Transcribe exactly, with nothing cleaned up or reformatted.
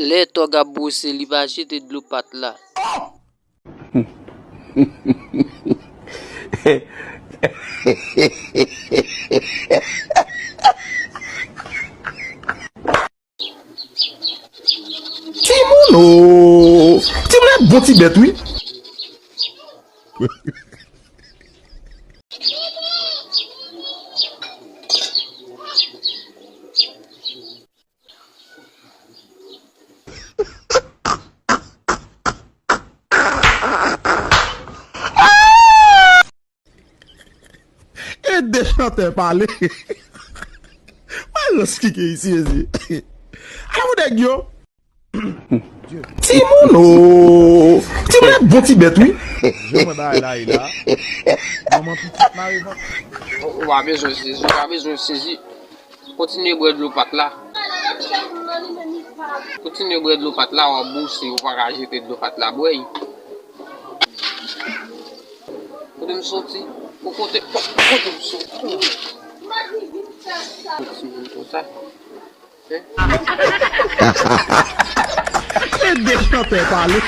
Lè Tòg ap bwose, li pa jete dlo pat la. Timoun o! Timoun ap bon ti bèt wi. Ede chantè pale. Mwen rans kike isi ezi. Ala pou nèg yo. Timoun o! Timoun ap bon ti bèt wi. Jan mwen bagay la ye la. Manman pitit mare vant. Ou pa bezwen sezi, ou pa bezwen sezi. Kontinye bwè dlo pat la. Kontinye bwè dlo pat la, w ap bwose, ou pa ka jete dlo pat la bwè. Kote m soti? Ou kote, kote m soti? Yon timoun konsa. Ede chantè pale.